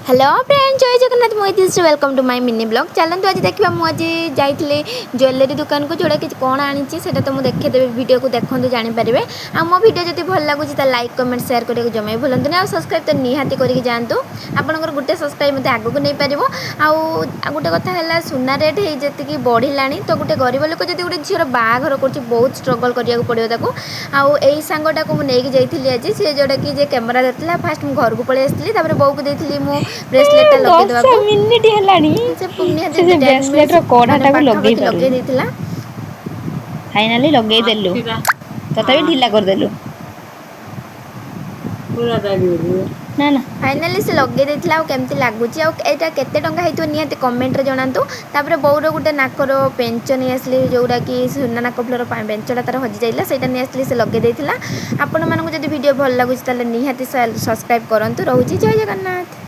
Hello friend, ଜୟ ଜଗନ୍ନାଥ। ମୁଁ Itishree, welcome to my mini vlog। ଚାଲନ୍ତୁ ଆଜି ଦେଖିବା, ମୁଁ ଆଜି ଯାଇଥିଲି ଜୁଏଲାରୀ ଦୋକାନକୁ, ଯେଉଁଟା କି କ'ଣ ଆଣିଛି ସେଇଟା ତ ମୁଁ ଦେଖେଇଦେବି। ଭିଡ଼ିଓକୁ ଦେଖନ୍ତୁ, ଜାଣିପାରିବେ। ଆଉ ମୋ ଭିଡ଼ିଓ ଯଦି ଭଲ ଲାଗୁଛି, ତାହେଲେ ଲାଇକ୍, କମେଣ୍ଟ, ସେୟାର କରିବାକୁ ଜମା ବି ଭୁଲନ୍ତୁନି। ଆଉ ସବସ୍କ୍ରାଇବ୍ ତ ନିହାତି କରିକି ଯାଆନ୍ତୁ। ଆପଣଙ୍କର ଗୋଟେ ସବସ୍କ୍ରାଇବ୍ ମୋତେ ଆଗକୁ ନେଇପାରିବ। ଆଉ ଆଉ ଗୋଟେ କଥା ହେଲା, ସୁନା ରେଟ୍ ହେଇ ଯେତିକି ବଢ଼ିଲାଣି, ତ ଗୋଟେ ଗରିବ ଲୋକ ଯଦି ଗୋଟେ ଝିଅର ବାହାଘର କରୁଛି, ବହୁତ ଷ୍ଟ୍ରଗଲ୍ କରିବାକୁ ପଡ଼ିବ ତାକୁ। ଆଉ ଏଇ ସାଙ୍ଗଟାକୁ ମୁଁ ନେଇକି ଯାଇଥିଲି ଆଜି, ସେ ଯେଉଁଟାକି ଯେ କ୍ୟାମେରା ଧରିଥିଲା। ଫାଷ୍ଟ ମୁଁ ଘରକୁ ପଳେଇ ଆସିଥିଲି, ତାପରେ ବୋଉକୁ ଦେଇଥିଲି ମୁଁ ବ୍ରେସଲେଟ୍ଟା ଲଗେଇ 10 ଦେବାକୁ। ମିନିଟ୍ ହେଲାଣି। ସେ ନିହାତି ସେ ସେ 10 ବ୍ରେସଲେଟ୍ର ମିନିଟ୍ସ ମାନେ କଢ଼ାଟାକୁ ଲଗେଇ ପାଖାପାଖି ଲଗେଇ ପାରୁନି। ଦେଇଥିଲା। ଫାଇନାଲି ଲଗେଇଦେଲୁ। ଆଖିଟା ତଥାପି ଢିଲା କରିଦେଲୁ। ପୁରା ଲାଗିବ। ନା ନା। ଫାଇନାଲି ସେ ଲଗେଇ ଦେଇଥିଲା। ଆଉ କେମିତି ଲାଗୁଛି ଆଉ ଏଇଟା କେତେ ଟଙ୍କା ହେଇଥିବ, ନିହାତି କମେଣ୍ଟରେ ଜଣାନ୍ତୁ। ତାପରେ ବୋଉର ଗୋଟେ ନାକର ପେଞ୍ଚ ନେଇ ଆସିଲି, ଯେଉଁଟାକି ସୁନା ନାକ ଫୁଲର ପେଞ୍ଚଟା ତାର ହଜିଯାଇଥିଲା, ସେଇଟା ନେଇ ଆସିଲି, ସେ ଲଗେଇ ଦେଇଥିଲା। ଆପଣମାନଙ୍କୁ ଯଦି ଭିଡ଼ିଓ ଭଲ ଲାଗୁଛି, ତାହେଲେ ନିହାତି ସବସ୍କ୍ରାଇବ୍ କରନ୍ତୁ। ରହୁଛି, ଜୟ ଜଗନ୍ନାଥ।